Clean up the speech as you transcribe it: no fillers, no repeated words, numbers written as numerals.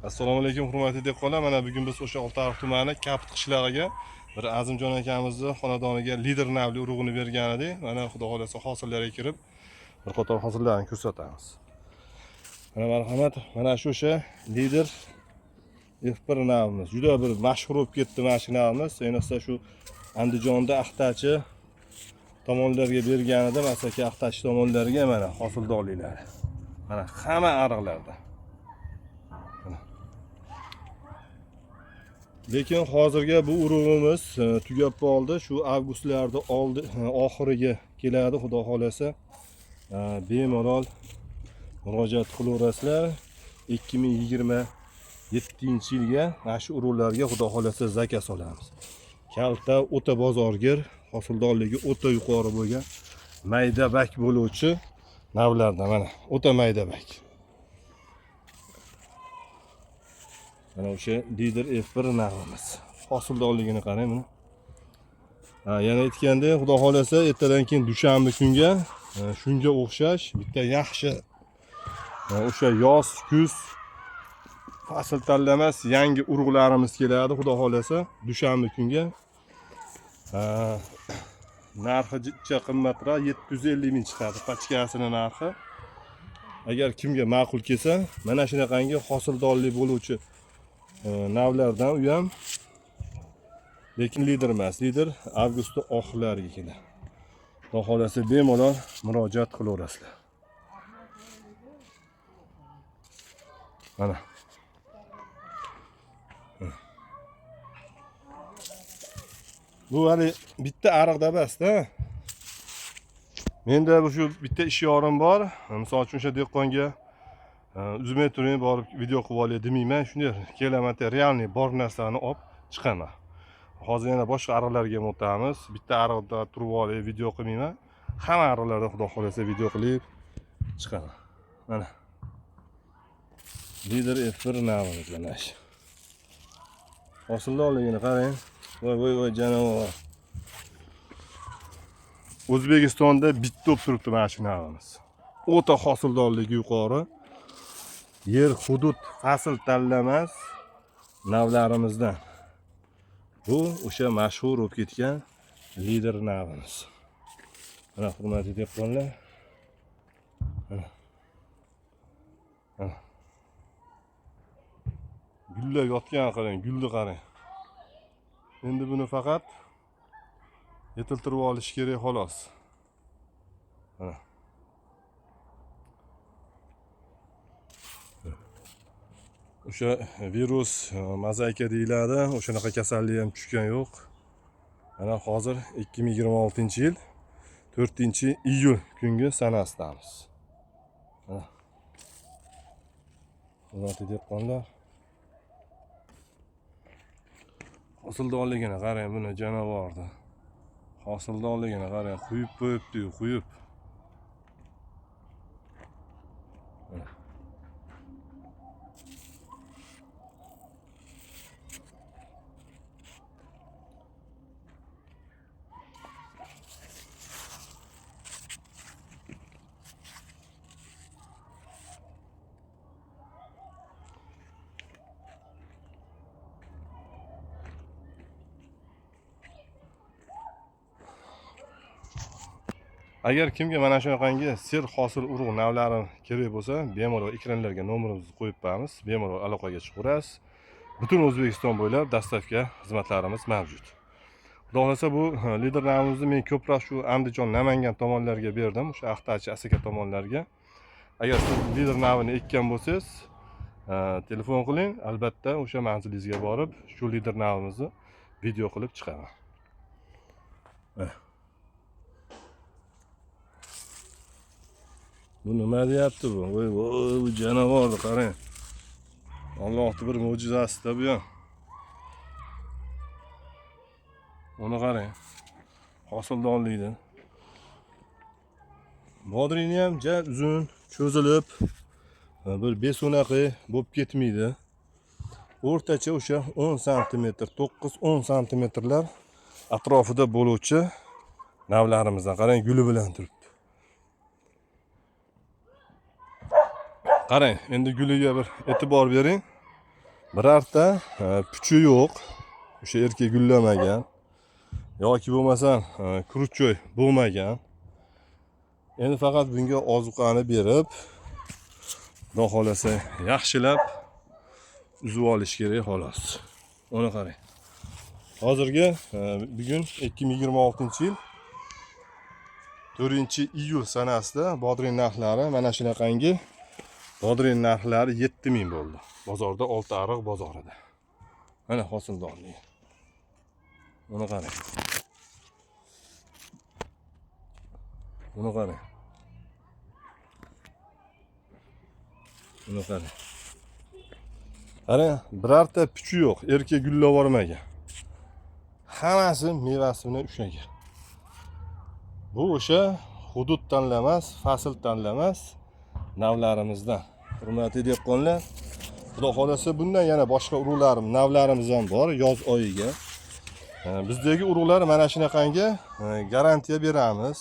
Assalomu alaykum, hurmatli dehqonlar. Mana bugun biz o'sha Oltiariq tumani Kapit qishlog'iga bir Azimjon akamizni xonadoniga Lider navli urug'ini bergan edik. Mana xudo xohlasa hosillarga kirib bir qator hosillarni ko'rsatamiz. Mana marhamat, mana shu o'sha Lider F1 navimiz. Juda bir mashhur bo'lib ketdi mana shu navimiz. Ayniqsa shu Andijonda Axtachi tomonlarga berganida, masalan, Axtachi tomonlariga mana hosildorliklari. Mana hamma ariqlarda. Lekin hozirga bu urug'imiz tugab qoldi. Shu avgustlarda oldi, oxiriga keladi, xudo xohlasa. Bemalol murojaat qilaverasizlar. 2027-yilga mana shu urug'larga xudo xohlasa zakaz olamiz. Kalta, o'ta bozorgir, hosildorligi o'ta yuqori bo'lgan mayda bak bo'luvchi navlardan mana o'ta mayda bak. Mana o'sha Lider F1 navimiz. Hosildorligini qarang buni. Ha, yana aytgandek, xudo xohlasa ertadan keyin dushanba kunga shunga o'xshash bitta yaxshi o'sha yoz, kuz fasl tanlamas yangi urug'larimiz keladi, xudo xohlasa dushanba kunga. Narxi jicha qimmatroq, 750 ming chiqadi pachkasini narxi. Agar kimga ma'qul kelsa, mana shunaqangi hosildorli bo'luvchi navlardan u ham, lekin Lider emas. Lider avgustni oxirlariga keladi. Xudo xohlasa bemalol murojaat qilaverasizlar. Mana. Bu hali bitta ariqda emas-da. Menda bu shu bitta ish yorim bor. Misol uchun o'sha dehqonga uzmay turing, borib video qilib olay demayman. Shunday kelaman, realniy bor narsani olib chiqaman. Hozir yana boshqa ariqlarga ham o'tamiz. Bitta ariqda turib olib video qilmayman. Hamma ariqlarda xudo xohlasa video qilib chiqaman. Mana. Lider F1 navimiz mana shu. Hosildorligini qarang. Voy voy voy janavor. O'zbekistonda bitta bo'lib turibdi mana shu navimiz. O'ta hosildorligi yuqori. Yer hudud fasl tanlamas navlarimizdan. Bu o'sha mashhur bo'lib ketgan Lider navimiz. Mana hurmatli dehqonlar. Mana. Mana. Gullab yotgan qarang, gulni qarang. Endi buni faqat yetiltirib olish kerak xolos. Mana. O'sha virus mozaika deyiladi, o'shanaqa kasallik ham tushgan yo'q. Mana hozir 2026-yil 4-iyul kungi sanasidamiz. Mana. Hurmatli dehqonlar, hosildorligini qarang buni janavorni. Hosildorligini qarang, quyib qo'yibdi-yu, quyib. Agar kimga mana shunaqangi ser hosil urug' navlari kerak bo'lsa, bemalol ekranlarga nomerimizni qo'yib qo'yamiz, bemalol aloqaga chiqaverasiz. Butun O'zbekiston bo'ylab dastavka xizmatlarimiz mavjud. Xudo xohlasa bu Lider navimizni men ko'proq shu Andijon, Namangan tomonlariga berdim, o'sha Axtachi, Asaka tomonlariga. Agar siz Lider navini ekkan bo'lsangiz, telefon qiling, albatta o'sha manzilingizga borib shu Lider navimizni video qilib chiqaman. Bu nima deyapti bu? Voy voy, bu janavorni qarang. Allohning bir mo'jizasida bu ham. Uni qarang. Hosildorlikni. Bodringni ham ja uzun cho'zilib bir besunaqi bo'lib ketmaydi. O'rtacha o'sha 10 santimetr, 9-10 santimetrlar atrofida bo'luvchi navlarimizdan qarang, guli bilan turibdi. Qarang, endi guliga bir e'tibor bering. Birorta puchi yo'q. O'sha erkak gullamagan yoki bo'lmasam kuruchoy bo'lmagan. Endi faqat bunga ozuqani berib, Xudo xohlasa yaxshilab uzib olish kerak xolos. Uni qarang. Hozirgi bugun 2026-yil 4-iyul sanasida bodring narxlari mana shunaqangi. Bodring narxlari 7000 bo'ldi. Bozorda, Oltiariq bozorida. Mana hosildorligi. Buni qarang. Buni qarang. Buni qarang. Qarang, birorta puchi yo'q, erkak gullab yubormagan. Hammasi mevasi bilan ushlagan. Bu o'sha hudud tanlamas, fasl tanlamas navlarimizdan. Hurmatli dehqonlar, Xudo xohlasa bundan yana boshqa urug'larim, navlarimiz ham bor yoz oyiga. Bizdagi urug'lar mana shunaqangi, garantiya beramiz.